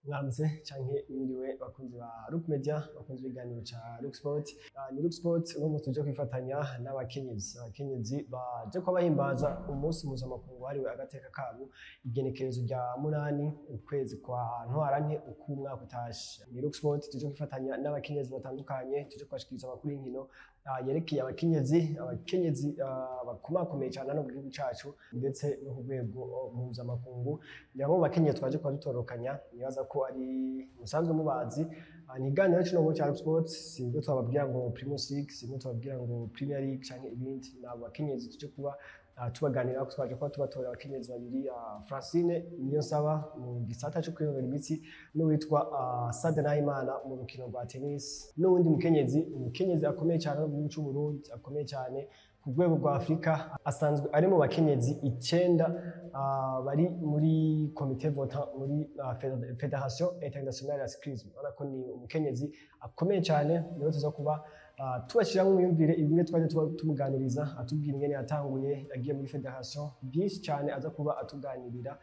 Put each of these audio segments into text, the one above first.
Mwaramutse canke mwiriwe, bakunzi ba Look Media, bakunzi b'ibiganiro ca Look Sport. Ni Look Sport. Uno munsi tuje kwifatanya n'abakenyezi, abakenyezi baje kuba bahimbaza umunsi mpuzamakungu wahariwe agateka kabo, igenekerezo rya 8 ukwezi kwa Ntwarante uko umwaka utashe. Ni Look Sport, tuje kwifatanya n'abakenyezi batandukanye, tuje kubashikiriza amakuru y'inkino yerekeye abakenyezi, abakenyezi bakomakomeye cyane hano mu gihugu cacu ndetse no ku rwego mpuzamakungu. Ni bamwe mu bakenyezi twaje kuba dutorokanya, nibaza ko ari musanzwe mubazi. Ni iganiro cino mu cya Sport, sibwo twababwira ngo Primus League, sibwo twababwira ngo Premier League canke ibindi. Ni abo bakenyezi tuje kuba tubaganira ko twaje kuba tubatora abakenyezi babiri, Francine Niyonsaba mu gisata cyo kwinonora imitsi n'uwitwa Sada Nahimana mu rukino rwa tennis, n'uwundi mukenyezi, umukenyezi akomeye cyane mu gihugu cy'u Burundi, akomeye cyane ku rwego rwa Afurika, asanzwe ari mu bakenyezi icenda bari muri comité votant muri Fédération Internationale ya Cyclisme. Urabona ko ni umukenyezi akomeye cyane, niwe tuza kuba tubashyiramo umwiyumvire ibimwe twaje tuba tumuganiriza, atubwira ingene yatanguye, yagiye muri fédération, byinshi cyane aza kuba atuganirira.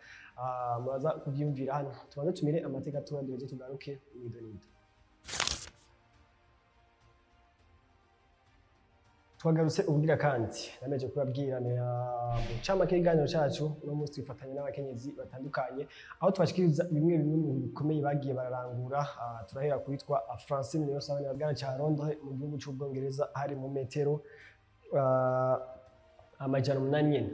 Muraza kubyiyumvira hano. Tubanze tumire amateka tubanze tugaruke mwidonido. Twagarutse ubwira kandi nameje kubabwira ni mu camake y'ikiganiro cacu. Uno munsi twifatanya n'abakenyezi batandukanye aho tubashikiriza bimwe bimwe mu bikomeye bagiye bararangura. Turahera kuwitwa Francine Niyonsaba, bwana ca Londres mu gihugu c'Ubwongereza, hari mu metero 800 nyene.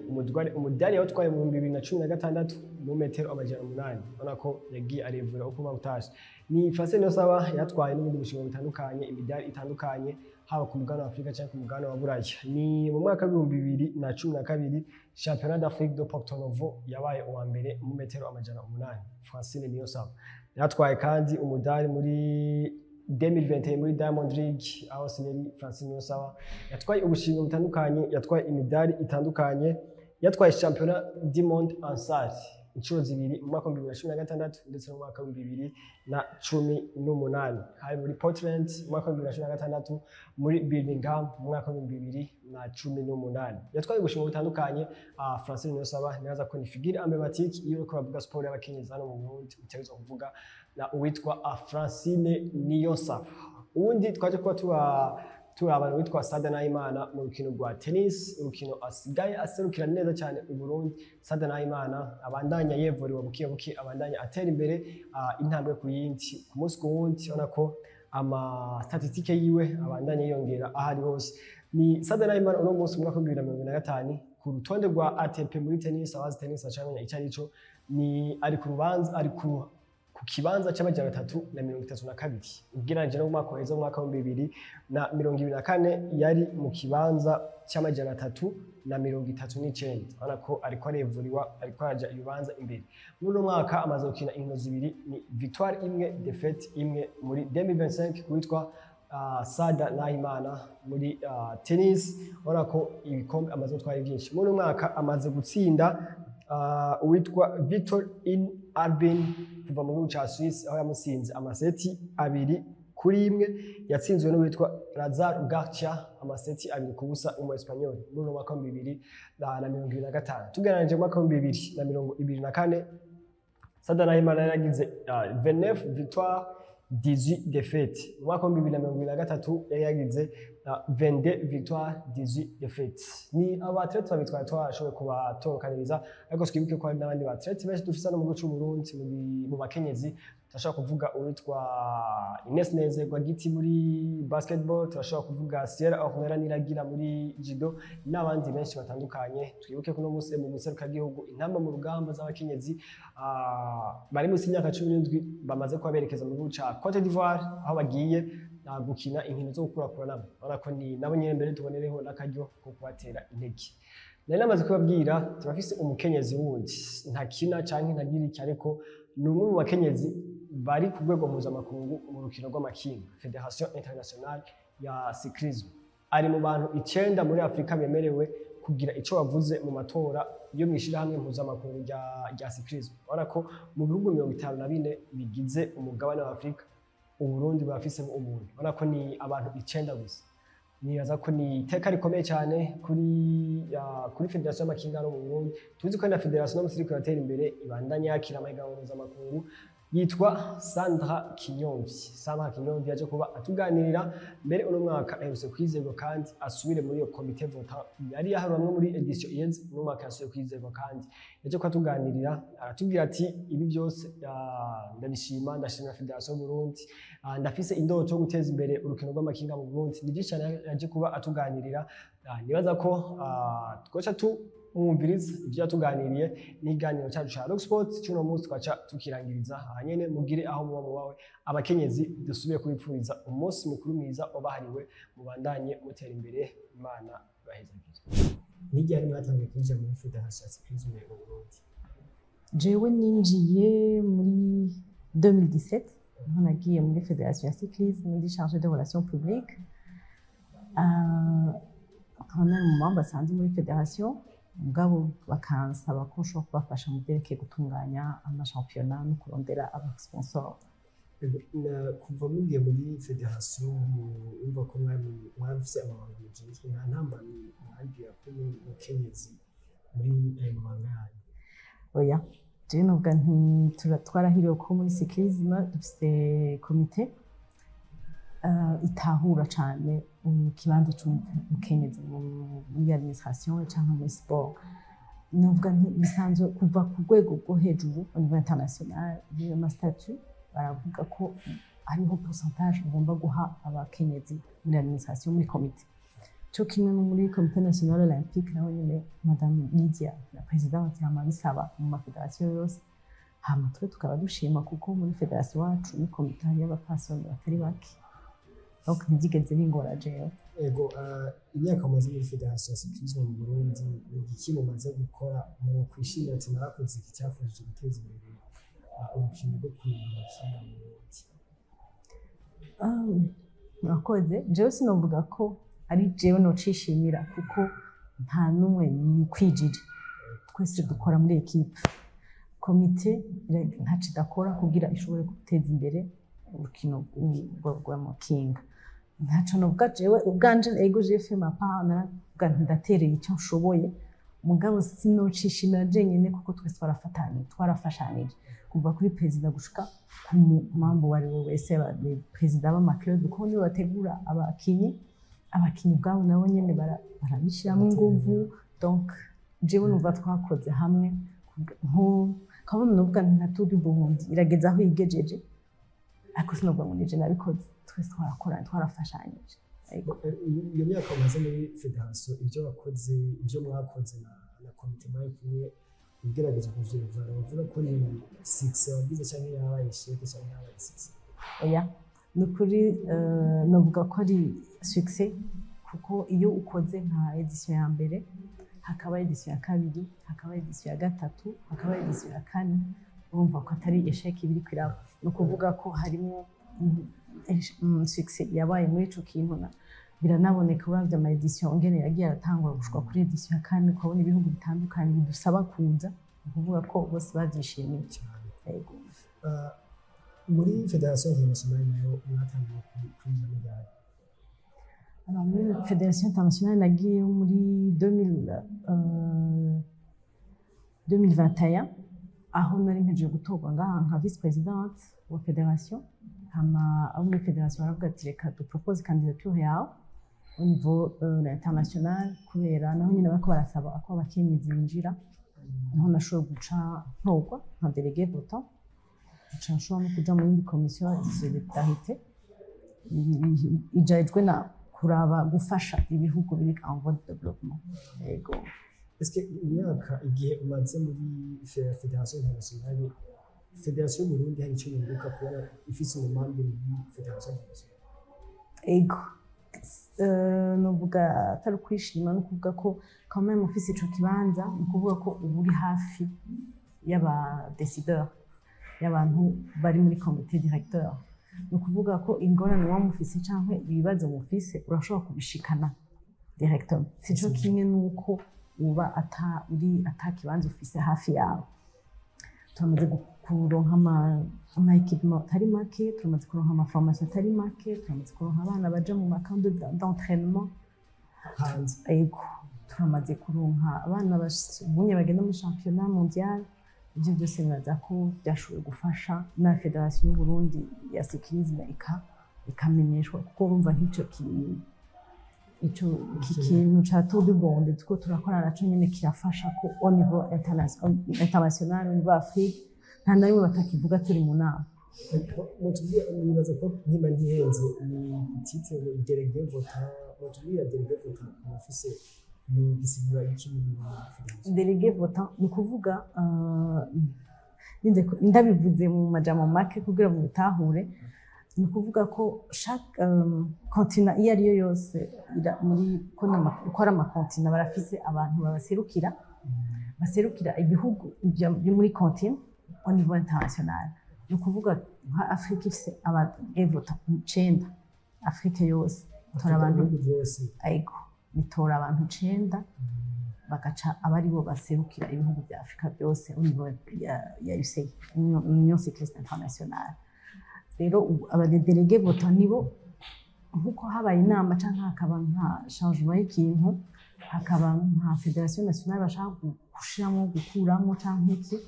Umudari yawutwaye mu 2016 mu metero 800. Ubona ko yagiye arevura uko umwaka utashe. Ni Francine Niyonsaba yatwaye n'ubundi bushimwe butandukanye, imidari itandukanye, haba ku mugabane wa Afurika cyangwa ku mugabane wa Buraya. Ni mu mwaka wa 2012, Championnat d'Afrique de Porto Novo, yabaye uwa mbere mu metero 800. Francine Niyonsaba yatwaye kandi umudari muri 2021 muri Diamond League, aho Sineri Francine Niyonsaba yatwaye ubushimwe butandukanye, yatwaye imidari itandukanye, yatwaye Championnat du monde en salle inshuro zibiri, mu mwaka wa 2016 ndetse no mu mwaka wa 2018, hari muri Portland mu mwaka wa 2016, muri Birmingham mu mwaka wa 2018. Yatwaye ubushimwe butandukanye. Francine Niyonsaba nibaza ko ni figure emblématique. Iyo uriko uravuga sport y'abakenyezi hano mu Burundi, utegerezwa kuvuga na uwitwa Francine Niyonsaba. Uwundi twaje kuba tuba turabana witwa Sada Nahimana mu rukino rwa tennis, urukino asigaye aserukira neza cyane u Burundi. Sada Nahimana abandanya yevuriwa buke buke, abandanya atera imbere intambwe ku yindi, ku munsi ku wundi. Ubona ko ama statistiques yiwe abandanya yiyongera aho ari hose. Ni Sada Nahimana uno munsi mu mwaka wa 2025 ku rutonde rwa ATP muri tennis. Abazi tennis bacamenya icyo ari cyo. Ni ari ku rubanza, ari ku kibanza c'332, ugereranije no mu mwaka uheze, mu mwaka wa 2024, yari mu kibanza c'339. Urabona ko ariko arevuriwa, ariko araja ibibanza imbere. Muri uno mwaka amaze gukina inkino zibiri, ni victoire imwe, défaite imwe muri 2025 kuwitwa Sada Nahimana muri tennis. Urabona ko ibikombe amaze gutwara ari byinshi. Muri uno mwaka amaze gutsinda uwitwa Victor In Albin kuva mu gihugu ca Suisse, aho yamutsinze amaseti 2-1. Yatsinzwe n'uwitwa Lazaro Garcia amaseti 2-0, umu Espanyol, muri uno mwaka wa 2025. Tugereranije mu mwaka wa 2024, Sada Nahimana yaragize 29 victoire, 18 défaites. Mu mwaka wa 2023 yari yagize 22 victoire, 18 défaites. Ni aba athlètes babiri twari twashoboye kubatorokaniriza, ariko twibuke ko hari n'abandi ba athlètes benshi dufise no mu gihugu c'u Burundi. Mu bakenyezi turashobora kuvuga uwitwa Ines Nezerwa Giti muri basketball, turashobora kuvuga Sierra Ornella Niragira muri judo n'abandi benshi batandukanye. Twibuke ko no munsi mu gihugu intamba mu rugamba z'abakenyezi bari munsi y'imyaka 17 bamaze kuba berekeza mu gihugu ca Cote d'Ivoire, aho bagiye gukina inkino zo gukurakuranamo. Urabona ko ni nabo nyene mbere tubonereho n'akaryo ko kubatera intege. Nari namaze kubabwira, turafise umukenyezi wundi ntakina canke ntagira iki, ariko ni umwe mu bakenyezi bari ku rwego mpuzamakungu mu rukino rw'amakinga, Fédération Internationale ya Cyclisme. Ari mu bantu icenda muri Afurika bemerewe kugira ico bavuze mu matora yo mw'ishirahamwe mpuzamakungu rya cyclisme. Urabona ko mu bihugu 54 bigize umugabane wa Afurika, Uburundi burafisemo umuntu. Urabona ko ni abantu icenda gusa. Nibaza ko ni iteka rikomeye cyane kuri fédération y'amakinga hano mu Burundi. Tuzi ko na fédération no iriko iratera imbere, ibandanya yakira amahiganwa mpuzamakungu. Yitwa Sandra Kinyomvyi. Sandra Kinyomvyi yaje kuba atuganirira mbere. Uno mwaka aherutse kwizerwa kandi asubire muri iyo comité votant yari yaharuramwe muri édition iheze. Uno mwaka yasubiye kwizerwa kandi yaje kuba atuganirira, aratubwira ati: "Ibi byose ndabishima, ndashimira Fédération Burundi, ndafise indoto yo guteza imbere urukino rw'amakinga mu Burundi." Ni byinshi cyane yaje kuba atuganirira. Nibaza ko twoca tumwumviriza ibyo yatuganiriye n'ikiganiro cyacu ca Rock Sport cy'uno munsi twaca tukirangiriza hanyene. Mugire aho muba mubawe. Abakenyezi, dusubiye kubipfuriza umunsi mukuru mwiza wabahariwe, mubandanye mutera imbere, Imana ibahezagire. Ni ryari mwatangiye kwinjira muri Fédération ya Cyclisme mu Burundi? Jewe ninjiye muri 2017, niho nagiye muri fédération ya cyclisme ndi chargée de relations publiques. Nkaba nari mu membre asanzwe muri fédération, mugabo bakansaba ko nshobora kubafasha mu byerekeye gutunganya amashampiyona no kurondera aba sponsor. Kuva mugiye muri fédération, murumva ko mwari mufise amabanga mujejwe, nta ntambamyi mwagira ko muri mukenyezi muri ayo mabanga yanyu? Oya, jewe novuga nti twarahiriwe ko muri cyclisme dufise komite itahura cane ikibanza c'umukenyezi muri administration canke muri sport. Novuga nti bisanzwe kuva ku rwego rwo hejuru, au niveau international, ama statut baravuga ko hariho pourcentage ugomba guha abakenyezi muri administration, muri komite, cyo kimwe no muri Comité national olympique. Naho nyine Madame Lydia, la présidente, yama abisaba mu mafederasiyo yose. Hama twe tukaba dushima kuko muri fédération wacu muri komite hariyo abapfasoni batari bake, donc ntibyigeze bingora jewe. Ego, imyaka mumaze muri Fédération ya Cyclisme mu Burundi, ni igiki mumaze gukora mu kwishimira ati narakoze iki cyafashije guteza imbere urukino rwo kunyonga amakinga mu Burundi? Murakoze. Jewe sinovuga ko ari jewe nocishimira kuko nta n'umwe yikwijije, twese dukora muri équipe. Komite ntaco idakora kugira ishobore guteza imbere urukino rw'amakinga. Ntaco novuga jewe ubwanje. Ego, j'ai fait ma part, naravuga nti ndaterera icyo nshoboye, mugabo sinocishimira jenyine kuko twese twarafatanye, twarafashanije kuva kuri perezida gushika ku membre uwo ari we wese, perezida b'ama club, kuko nibo bategura abakinyi. Abakinyi ubwabo nabo nyene barabishiramo inguvu. Donc jewe numva twakoze hamwe nkabona novuga nti nka Tour du Burundi irageze aho yigejeje, ariko sinovuga ngo nije nabikoze, twese twarakoranye, twarafashanyije. Ego. Iyo myaka umaze muri fédération, ibyo wakoze, ibyo mwakoze na komite mwari kumwe, ugerageje kuvyivana, bavuga ko ni succès wagize canke yabaye échec canke yabaye succès? Oya, ni ukuri, navuga ko ari succès kuko iyo ukoze nka édition ya mbere, hakaba édition ya kabiri, hakaba édition ya gatatu, hakaba édition ya kane, urumva ko atari échec ibiri kwiraba. Ni ukuvuga ko harimo succès yabaye muri ico kintu. Biranaboneka uravye ama édition ingene yagiye aratangura gushika kuri édition ya kane, ukabona ibihugu bitandukanye bidusaba kuza, ni ukuvuga ko bose bavyishimiye. Cyane. Yego. Muri Fédération internationale nayo mwatangiye kwinjira ryari? Alors, muri Fédération internationale nagiyeyo muri 2000, 2021, aho nari mpejeje gutorwa ngaha nka vice présidente wa fédération. Hama abo muri fédération baravuga ati: "Reka dupropose candidature yawe au niveau international," kubera naho nyine bariko barasaba ko abakenyezi binjira. Niho nashoboye guca ntorwa nka délégué votant, nca nshobora no kuja mu yindi commission ya solidarité ijejwe na kuraba gufasha ibihugu biri en voie de développement. Yego. Est-ce que imyaka igihe umaze muri Fédération internationale, Fédération y'Uburundi hari icyo yunguka kubona ifise umu membre muri Fédération internationale? Ego. Novuga atari ukwishima, no kuvuga ko quand même ufise ico kibanza, ni ukuvuga ko uba uri hafi y'aba décideur, y'abantu bari muri comité directeur. Ni ukuvuga ko ingorane muba mufise canke ibibazo mufise urashobora kubishikana directement. Sico kimwe nuko uba ata uri ata kibanza ufise hafi yawe. Turamaze kuronka ama équipement atari make, turamaze kuronka ama formation atari make, turamaze kuronka abana baja mu ma camp d'entraînement hanze. Ego, turamaze kuronka abana ubunye bagenda muri championnat mondial. Ibyo byose nibaza ko byashoboye gufasha na fédération y'u Burundi ya cyclisme ikamenyeshwa, kuko urumva nk'icyo kintu, ico iki kintu ca Tour du Burundi tuko turakora naco nyene kirafasha ko au niveau international, au niveau Afrique, nta na rimwe batakivuga turi mu nama. Mutubwire, nibaza ko nkimba ntihenze, ni titre ngo délégué votant. Mutubwira, délégué votant mufise ni gisigura iki muri fédération? Délégué votant ni ukuvuga, ndabivuze mu majambo make kugira ngo mutahure, ni ukuvuga ko chaque continent iyo ariyo yose muri ko uko ari ama continents, barafise abantu babaserukira, baserukira ibihugu byo muri continent au niveau international. Ni ukuvuga nka Afrique ifise aba votants icenda, Afrique yose itora abantu. Ibihugu byose? Ego, bitora abantu icenda, bagaca aba aribo baserukira ibihugu bya Afurika byose au niveau ya UCI, Union Cycliste Internationale. Rero ubu aba délégués votants nibo, nkuko habaye inama canke hakaba nka changement y'ikintu, hakaba nka fédération nationale bashaka gushiramo, gukuramo canke iki,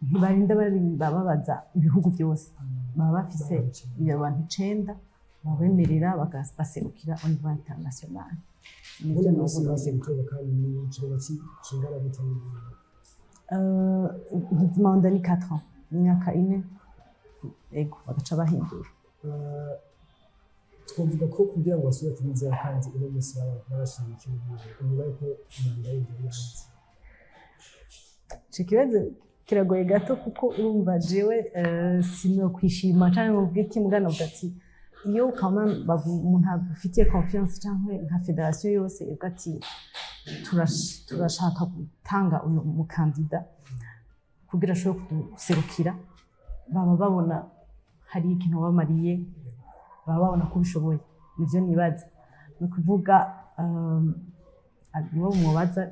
ntibarinda bababaza ibihugu byose, baba bafise iyo bantu icenda babemerera baserukira au niveau international. Nivyo. Uno munsi Novuga. Baje gutora kandi ni ikiringo kingana gute? Mandat ni 4 ans, imyaka 4, ego, bagaca bahindura. Twavuga ko kugira ngo basubire kubizera kandi uno munsi babashingiye inyuma yuko manda yindi yari yanze. Ico kibazo kiragoye gato, kuko urumva jewe sinokwishima canke ngo mvuge iki, mugana uvuga ati iyo quand même umuntu agufitiye confiance canke nka fédération yose ivuga ati turashaka gutanga uyu mukandida kugira ashobore kuduserukira, baba babona hari ikintu wabamariye, baba babona ko ubishoboye. Nivyo nibaza. Ni ukuvuga nibo mubaza.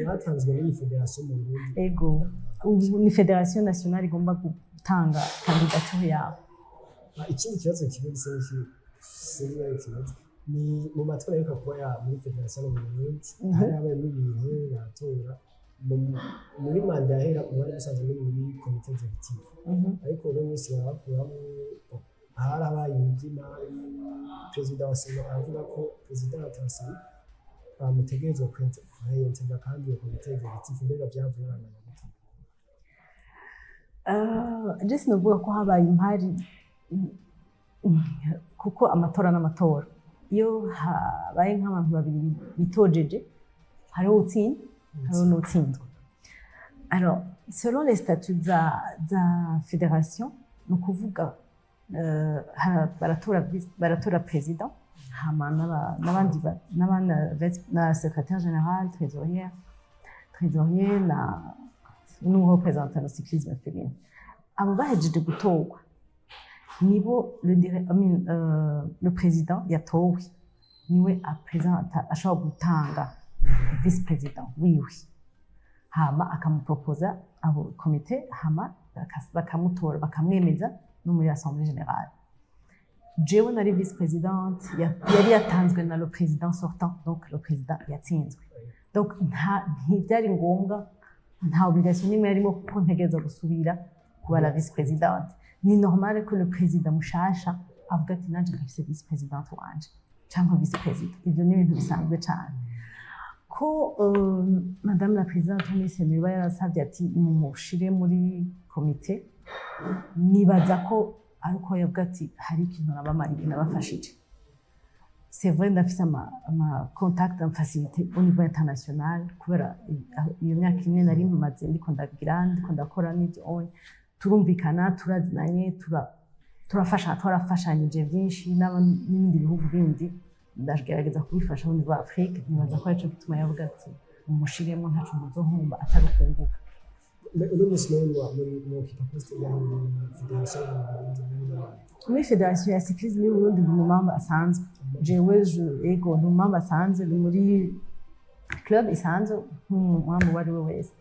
Mwatanzwe n'iyi fédération mu Burundi? Ego, ubu ni fédération nationale igomba gutanga candidature yawe. Ikindi kibazo kimwe gisa n'iki ikibazo ni mu matora aheruka kuba ya muri fédération mu Burundi, hari habayemo ibintu baratora. Muri manda yahera mwari musanzwe muri comité exécutif, ariko uno munsi barabakuramo. Harabaye iby'imari, perezida wa sena aravuga ko perezida wa CENI bamutegerezwa kuréintégrer kandi iyo comité exécutif. Mbega byavuye bangana gute? Je sinovuga ko habaye impari, kuko amatora n'amatora, iyo habaye nk'abantu babiri bitojeje, hariho utsinda, hariho n'utsindwa. Alors, selon les statuts za fédération, ni ukuvuga baratora président, hama n'abandi n'abandi na secrétaire général, trésorier na n'uwo-représentant le cyclisme féminin. Abo bahejeje gutorwa nibo I mean, le président yatowe niwe aprésenta, ashobora gutanga vice-président wiwe, hama akamuproposa abo komite, hama bakamutora, bakamwemeza no muri assemblée générale. Jewe nari vice-présidente yari yatanzwe na le président sortant, donc le président yatsinzwe. Donc ntibyari ngombwa, nta obligation n'imwe yarimo kuko ntegereza gusubira kuba la vice-présidente. Ni normal ko le président mushasha avuga ati nanje ndafise vice-présidente wanje cyangwa vice-président. Ibyo ni ibintu bisanzwe cyane. Ko madame la présidente wo muri CENI iba yarasabye ati mumushire muri komite, nibaza ko ariko yavuga ati hari ikintu nabamariye, nabafashije. C'est vrai, ndafise ama contact en facilité au niveau international kubera iyo myaka 4 nari maze ndiko ndagira, ndiko ndakora n'ibyo onye, turumvikana, turazinanye, turafasha, twarafashanyije byinshi n'ibindi bihugu bindi, ndagerageza kubifasha au niveau Afrique. Nibaza ko arico gituma yavuga ati mumushiremo, ntaco muzohomba atari ukunguka. Uno munsi nawe muri mu occupa poste ya muri fédération mu Burundi muri Muri fédération ya cyclisme y'u Burundi ndi umu membre asanzwe jewe. Ego, ndi umu membre asanzwe, ndi muri club isanzwe nk'umu membre uwo ari we wese.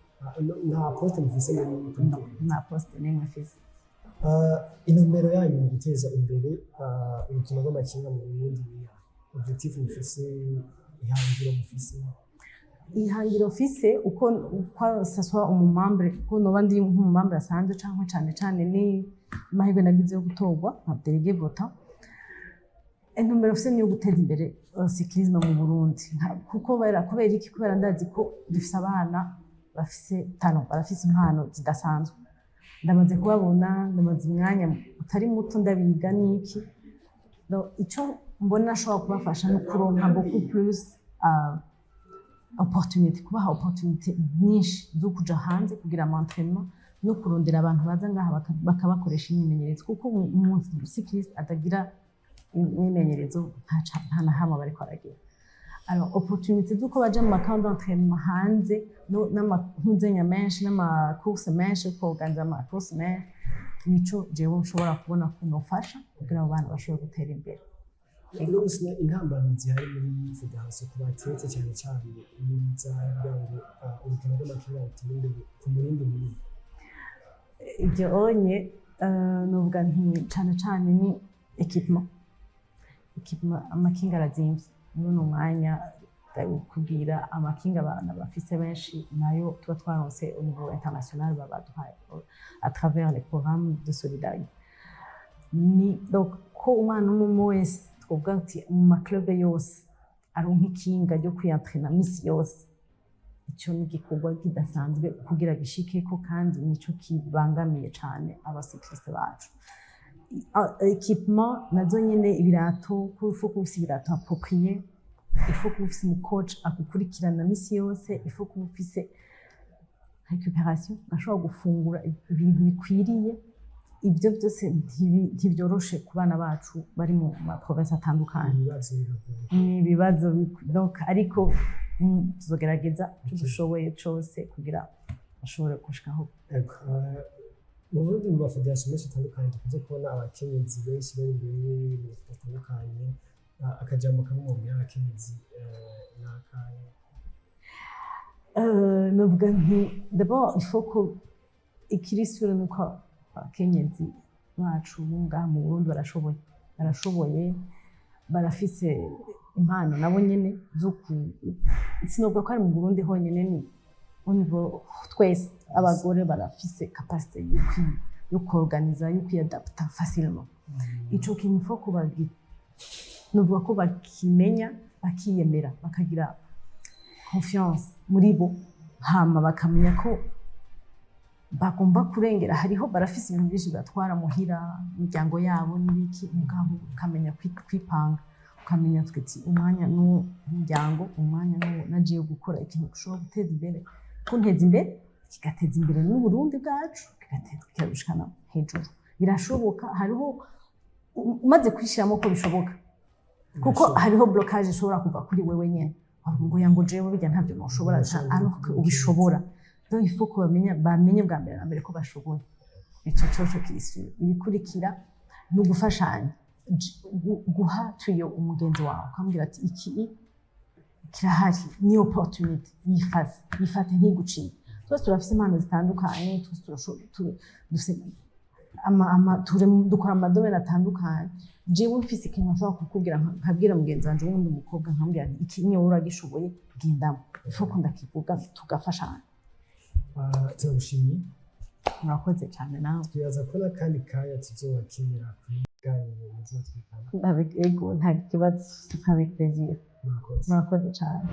Nta poste mufise muri? No, nta poste n'imwe mfise. Intumbero yanyu mu guteza imbere urukino rw'amakinga mu Burundi ni iyahe? Objectif mufise, ihangiro mufise? Ihangiro mfise, uko ça soit umu membre, uko noba ndi nk'umu membre asanzwe, canke cane cane ni amahirwe nagize yo gutorwa nka délégué votant, intumbero mfise niyo guteza imbere cyclisme mu Burundi. Kuko kubera iki? Kubera ndazi ko dufise abana bafise talent, barafise impano zidasanzwe. Ndamaze kubabona, ndamaze umwanya utari muto ndabiga n'iki. Donc, ico mbona ashobora kubafasha ni ukuronka beaucoup plus opportunité, kubaha opportunité nyinshi zo kuja hanze kugira ama entraînement no kurondera abantu baza ngaha bakabakoresha imyimenyerezo, kuko umu cycliste atagira imyimenyerezo nta na hamwe bariko aragira. Alors, opportunité z'uko baja mu ma camp d'entraînement hanze n'amahuzenya menshi n'ama course menshi, kuorganiza ama course menshi, nico jewe nshobora kubona ko nofasha kugira abo bana bashobore gutera imbere. Uno munsi intambamyi zihari muri fédération ku batetse cyane cyane niza kugira ngo urukino rw'amakinga rutere imbere ku murindi munini? Ibyo onye novuga nti cane cane ni équipement. Équipement, amakinga arazimvye muri uno mwanya. Ndakubwira, amakinga abana bafise benshi nayo tuba twaronse au niveau international, baba baduhaye à travers les programmes de solidarité. Ni donc ko umwana umwe umwe wese, twovuga ati mu ma club yose, aronka ikinga ryo kwiyentraîna misi yose. Ico ni igikorwa kidasanzwe kugira gishikeko, kandi nico kibangamiye cane aba cycliste bacu. Équipement nazo nyene, ibirato, ko il faut kuba ufise ibirato approprié, il faut kuba ufise umu coach akukurikirana misi yose, il faut kuba ufise récupération, ugashobora gufungura ibintu bikwiriye. Ibyo byose ntibyoroshe ku bana bacu bari mu ma province atandukanye. Ibibazo biragoye. Ni ibibazo donc ariko tuzogerageza icyo dushoboye cose kugira bashobore gushikaho. Ego, mu Burundi, mu ma fédération menshi atandukanye, dukunze kubona abakenyezi benshi bari imbere mu batandukanye. Akajambo kamwe mubwira abakenyezi ni akahe? Novuga nti d'abord il faut ko ikiri sûr nuko abakenyezi bacu bo ngaha mu Burundi barashoboye, barashoboye, barafise impano nabo nyene zo ku sinovuga ko ari mu Burundi honyene, ni au niveau twese abagore barafise capacité yo kuorganiza, yo kwiyadapta facilement. Ico kintu faut ko novuga ko bakimenya, bakiyemera, bakagira confiance muri bo, hama bakamenya ko bagomba kurengera. Hariho barafise ibintu byinshi bibatwara muhira, imiryango yabo n'ibiki, mugabo ukamenya kwipanga, ukamenya twiti umwanya n'umuryango, umwanya nagiye gukora ikintu gishobora guteza imbere, kunteza imbere, kigateza imbere n'Uburundi bwacu, kikabushikana hejuru. Birashoboka. Hariho umaze kwishyiramo ko bishoboka, kuko hariho blocage ishobora kuva kuri wewe nyene, ngo ya ngo jewe bijya ntabyo noshobora, alors que ubishobora. Donc il faut ko bamenya, bamenye bwa mbere na mbere ko bashoboye. Ico coco kirisura. Ibikurikira ni ugufashanya. Guha tuyo umugenzi wawe, ukamubwira ati iki kirahari, ni opportunité, yifate, yifate, ntiguciye. Twese turafise impano zitandukanye, twese dufise dukora ama domaine atandukanye. Jewe mfise ikintu nshobora kukubwira, nkabwira mugenzi wanje wundi umukobwa, nkamubwira nti iki niwe uragishoboye, gendamo. Il faut ko ndakivuga, tugafashanya. Turagushimiye. Murakoze cyane nawe. Twibaza ko n'akandi kanya tuzobakenera kuri biganiro muzotwitaba. Ego, nta kibazo, avec plaisir. Murakoze. Murakoze cyane.